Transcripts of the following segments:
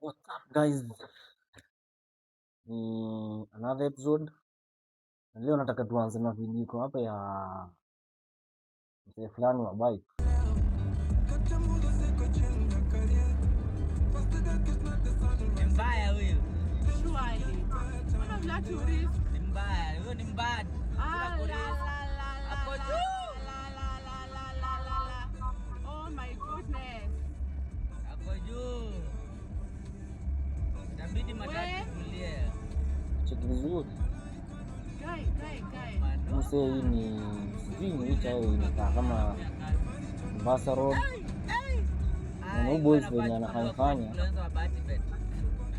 What's up, guys? Ni another episode. Na leo nataka tuanze na video iko hapa ya mzee fulani wa bike. Ni mbaya huyu. Surely. Mbona mna to risk? Ni mbaya. Huyu ni mbaya. Ah, la, la, la, la, Hapo la, juu. La, la, la, la, la, la, la. Oh my goodness. Ako juu. Itabidi matatu We. Tulie. Cheki vizuri. Guy, guy, guy. Mano. Mzee, hii ni sijui ni which highway, inakaa kama Mombasa Road. Na huyu boys venye anafanya fanya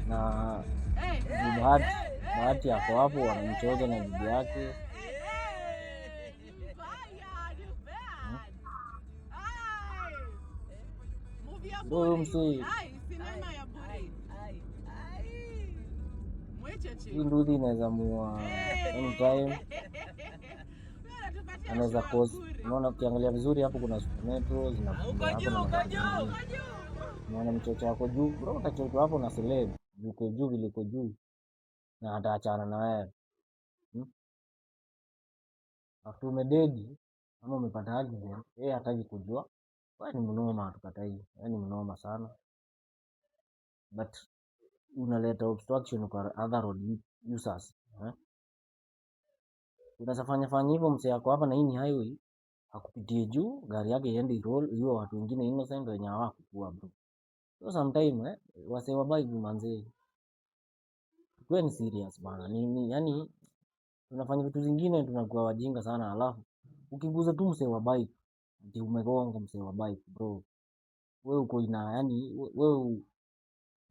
na Hey, ni Bahati, Bahati ako hapo wanamchoza na bibi yake. Hey, ni mbaya, ni bad. Ai. Movie ya Ndio huyu bure. msee. Ai, sinema ya bure. Mwecheche. Hii nduthi inaweza mua anytime. Wewe unatupatia Anaweza show ya cause. bure. Unaona, ukiangalia vizuri hapo kuna super metro zinakuja Uko hapo juu, na uko magari juu. mengine. Unaona mchocho wako juu, bro, utachochwa hapo na celeb. Uko juu vile uko juu na ataachana na wewe. After umededi ama umepata accident, yeye hataki kujua. Wewe ni mnoma, hatukatai. Wewe ni mnoma sana. But unaleta obstruction kwa other road users. Eh? Unaweza fanya fanya hivyo, msee ako hapa na hii ni highway, akupitie juu, gari yake iende iroll, iwe watu wengine innocent wenye hawakukua, bro. So sometime, wasee wa bike, manze, tukuwe serious, bana. Nini, yani tunafanya vitu zingine, tunakuwa wajinga sana, alafu ukiguza tu msee wa bike, ati umegonga msee wa bike, bro. Wewe uko ina yani wewe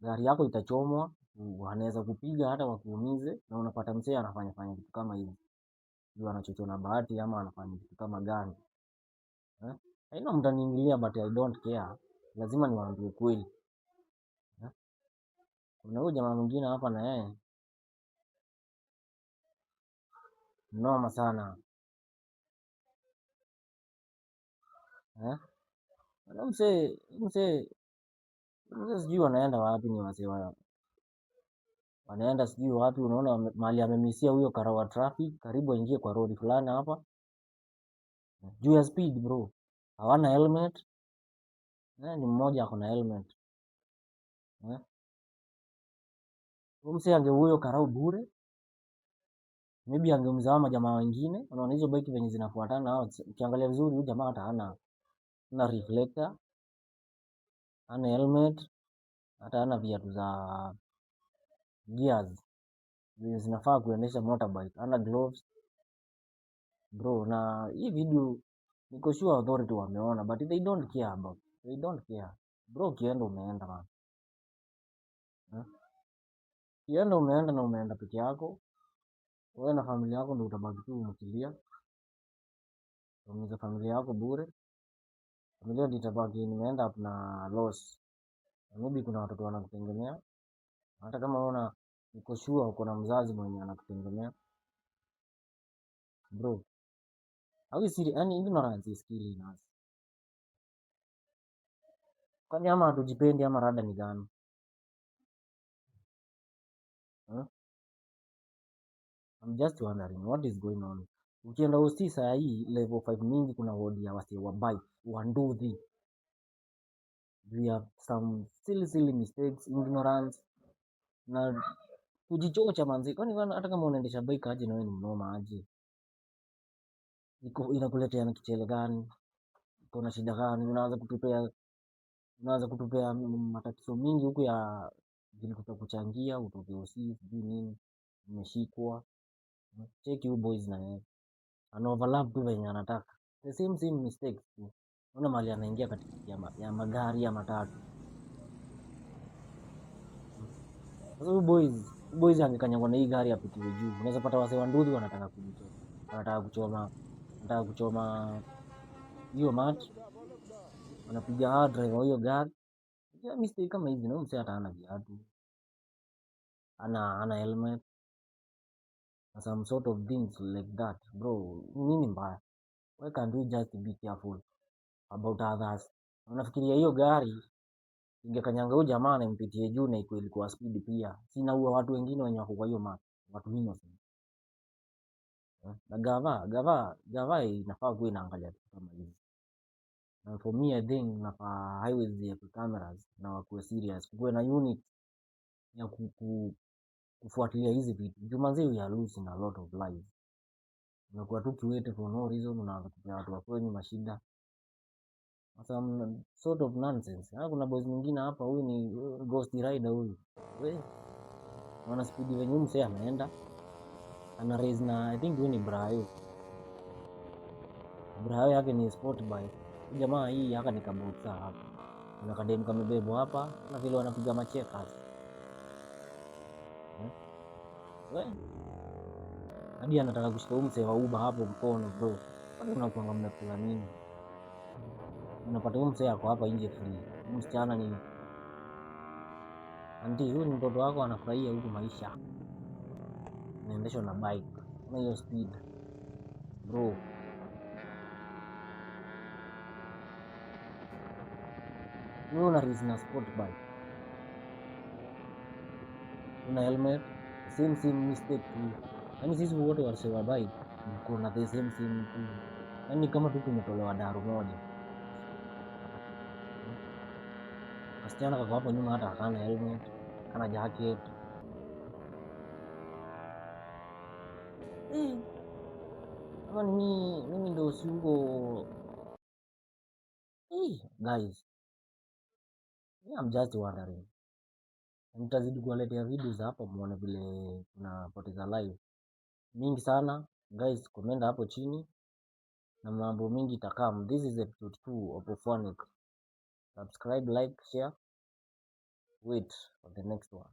gari yako itachomwa, wanaweza kupiga hata wakuumize, na unapata msee anafanya fanya vitu kama hivi. Juu anachochwa na Bahati ama anafanya vitu kama gani. Eh? I know mtaniingilia, but I don't care. Lazima niwaambie ukweli. Eh? Kuna huyu jamaa mwingine hapa na yeye noma sana. Eh? Na msee sijui wanaenda wapi, ni wasee wa wanaenda sijui wapi. Unaona mahali amemisia huyo karao wa traffic, karibu aingie kwa road fulani hapa. Juu ya speed, bro. Hawana helmet. Eh, ni mmoja ako na helmet. Eh? Huyu msee ange huyo karao bure. Maybe angeumza majamaa wengine. Unaona hizo bike venye zinafuatana hao, ukiangalia vizuri huyu jamaa hata hana reflector, hana helmet, hata hana viatu za gears zenye zinafaa kuendesha motorbike, hana gloves, bro. Na hii video niko sure authority wameona, but they don't care about. They don't care. Bro, ukienda umeenda, man. Eh? Ukienda umeenda na umeenda peke yako. Wewe na familia yako ndio utabaki tu mkilia. Umiza familia yako bure. Familia ndio itabaki nimeenda up na loss. Na maybe kuna watoto wanakutegemea. Hata kama una, niko sure uko na mzazi mwenye anakutegemea. Bro, are we serious? Yani ignorance is killing us. Kwani ama hatujipendi ama rada ni gani? Huh? I'm just wondering what is going on. Ukienda hosi saa hii level 5 mingi kuna wodi ya wasee wa bike, wa nduthi. We have some silly silly mistakes, ignorance na kujichocha, manzi. Kwani hata kama unaendesha bike aje na wewe ni mnoma aje? Iko inakuletea na kichele gani? Iko na shida gani? Unaanza kutupea matatizo mingi huku ya vile tutakuchangia utoke hosi, sijui nini, umeshikwa. Cheki huyu boys na yeye. Ana overlap tu venye anataka. The same same mistakes tu. Unaona mahali anaingia katikati ya magari ya matatu. Sasa huyu boys angekanyagwa na hii gari apitiwe juu. Unaweza pata wasee wa nduthi wanataka kujichoma. Wanataka kuchoma hiyo mat. Wanapiga hard driver wa hiyo gari. Ya mistake kama hizi, na huyu msee hata hana viatu. Hana helmet. Na some sort of things like that. Bro, nini mbaya? Why can't we just be careful about others? Unafikiria hiyo gari Ingekanyanga huyu jamaa na impitie juu na ikuwe ilikuwa speed pia. Sina huwa watu wengine wenye wako kwa hiyo mat, watu innocent. Na gava inafaa kuwa inaangalia vitu kama hizi. Na for me I think nafaa highways ziwekwe cameras na wakuwe serious. Kukuwe na unit ya kufuatilia hizi vitu. Juu manze we are losing a lot of lives. Unakuwa tu kiwete for no reason, unaanza kupea watu wa kwenyu mashida. Some sort of nonsense. Ha, kuna boys mwingine hapa, huyu ni ghost rider huyu. We, wana speed venye huyu msee ameenda. Ana race na I think huyu ni Brayo. Brayo yake ni sport bike. Huyu jamaa hii haka ni kabutsa hapa. Kuna kademu kamebebwa hapa na vile wanapiga macheckers. We, hadi anataka kushika huyu msee wa Uber hapo mkono bro. Kwani unakuanga mnakula nini? Unapata huyu msee ako hapa nje free. Huyu msichana ni anti, huyu ni mtoto wako anafurahia huku maisha. Anaendeshwa na bike. Ona hiyo speed bro. Wewe una race na sport bike, una helmet, same same mistake tu. Yaani sisi wote wasee wa bike tuko na the same same tu, yaani kama tu tumetolewa daru moja. Kasichana kako hapo nyuma hata hakana helmet, hana jacket. Kama ni mimi ndo si huko. Guys, I'm just wondering. Nitazidi kuwaletea videos hapa muone vile tunapoteza live mingi sana. Guys, comment hapo chini na mambo mingi itakam. This is episode 2 of Ofwanic. Subscribe, like, share. Wait for the next one.